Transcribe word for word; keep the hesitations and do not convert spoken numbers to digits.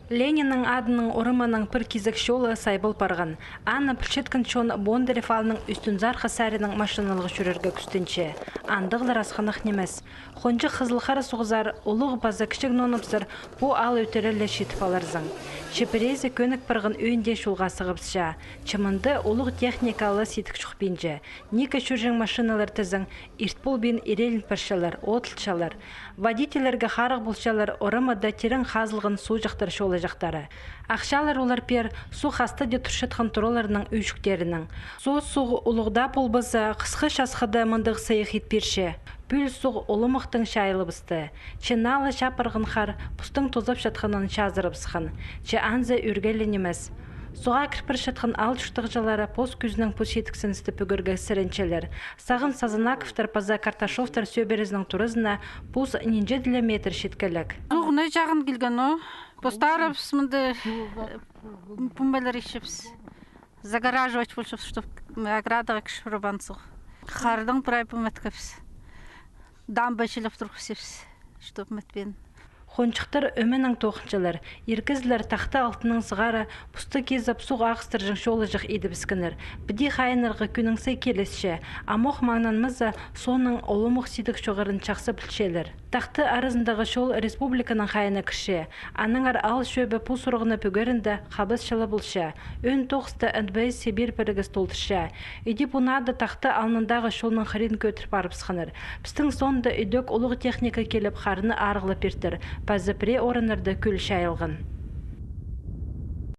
Лениннің адының орамынаң пір кизек чолы сайбал парған. Аны пілчеткен чон Бондарев аалның Ӱстӱнзархы саринаң машиналығ чӧрерге кӱстенче. Андағлар асхынах нимес. Хонҷых Хызыл Хара суғзар, улуғ паза кічіг нонапсар, пу аал ӧтіре ле читіп аларзың. Че пірее кӧнік парған ӧӧнде чолға сығыбысча. Че мында улуғ техника ла сидік чохпинча. Нике чӧрҷең машиналар тізең, ирт полбин ирелін парчалар, одылчалар. Водительлерге харығ полчалар орамада тирең хазылған суғҷахтар чолаҷахтары. Ахчалар олар пеер суғ хастыда турчатхан тураларның ӧӧчіктерінең. Соо суғ улуғ даа полбаза, хысхы часхыда мындағ сыйых ит пирче. Пӱӱл суғ оломахтаң чайылыбысты. Че наа ла чап парған хар постың тозапчатханын чазырыбысхан. Че анзы ӧрге ле нимес. Суға кір парчатхан аал чуртағҷылары пос кӱзінең пос читіксіністі пӱгерге сіренчелер. Сағын Сазанаковтар паза Карташовтар сӧбірезінің туразына пос нинҷе-де ле метр читкелек. Суғ не чағын килген, о? Постарыбыс мында, э, пумбалар итчебіс. Загораживать полчабыс, чтоб оградаға кірчебеспін суғ. Хардың прай пум иткебіс. Дамба чилеп турғысчабыс, чтоб итпин. Хонҷыхтар ӧменең тоғынчалар. Ир кізілер тахта алтынаң сығара, пусты кизіп, суғ ағыстырҷаң чолаҷах идібіскеннер. Піди хайынарға кӱннің сай килісче, амох маңнанмаза, соонаң оломах сидік чоғарын чахсы пілчелер. Тахта аразындағы чол республиканың хайиина кірче. Аннаңар аал чӧбі пу сурығны пӱгерінде хабас чыла полча. Ӧӧн тоғысты НБС Сибирь пірігіс толдырча. Иди пу наада тахта алнындағы чолның хырин кӧдір парыбысханнар. Пістің соонда идӧк улуғ техника киліп, харны арығлап пиртір. Паза пірее орыннарда кӱл чайылған.